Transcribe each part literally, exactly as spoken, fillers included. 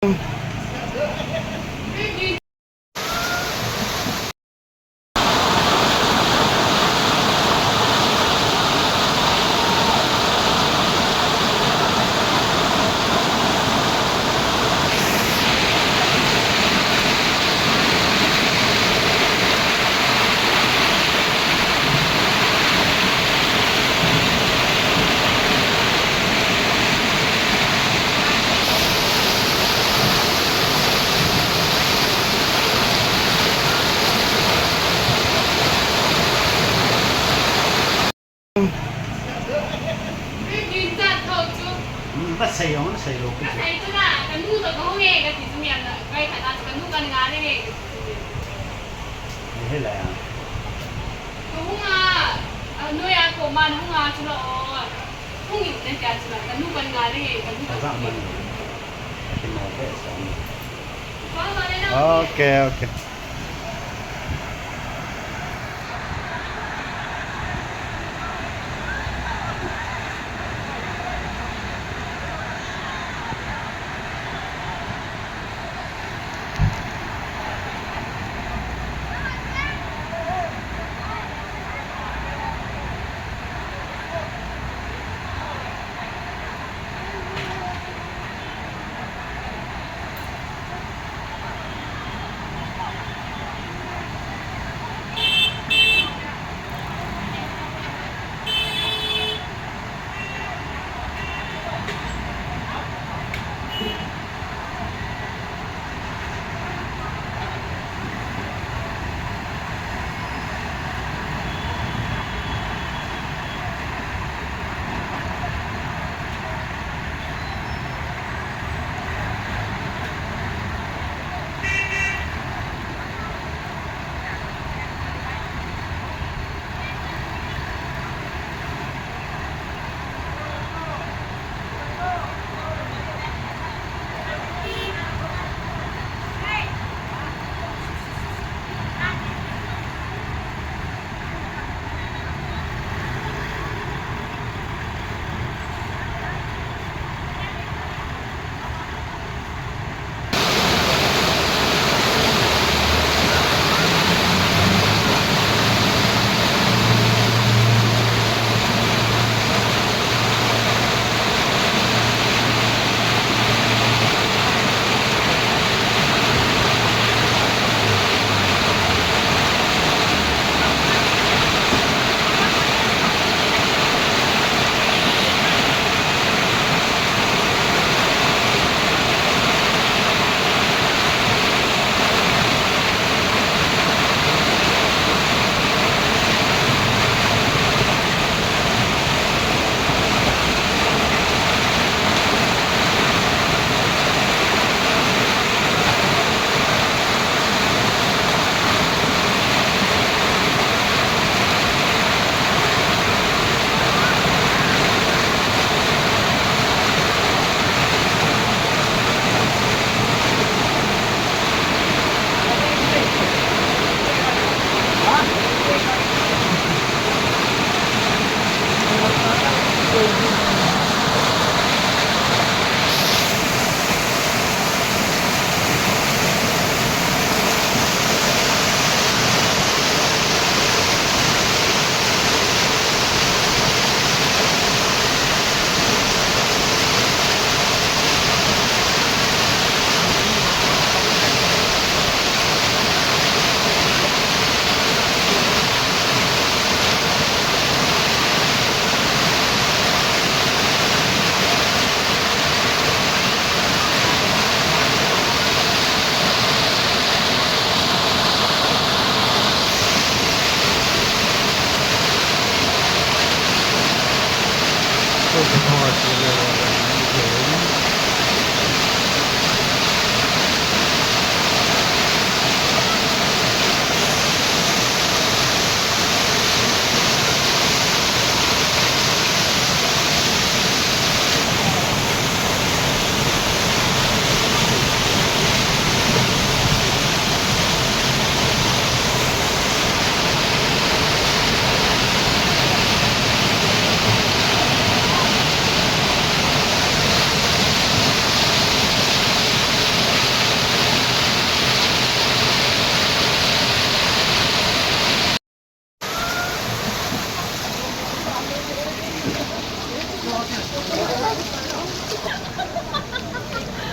Nin chat tho chu. Hmm, va sei jong, va sei lo. Va sei chu na, ka nu toh ka hung e, ka ti chu miam na, kai khat na chu ka nu kan nga le nge, ka ti chu miam. Ni he la. Ka hung a, a, noi a ko man hung a chu la o. Hung in na tia chu la, ka nu kan nga le nge, ka nu kan nga le nge. Okay, okay.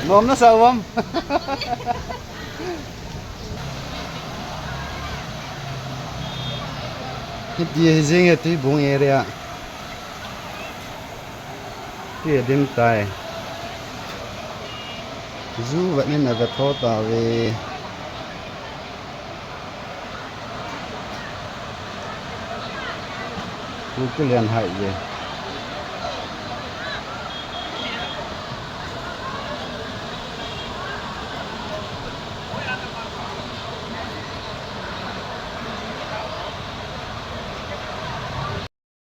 Nom nasa uvam. Hiti hi jing e Tuibung area. Ti dim tai. Zu vet nin ave tho tave. Pu Kilian hai ve.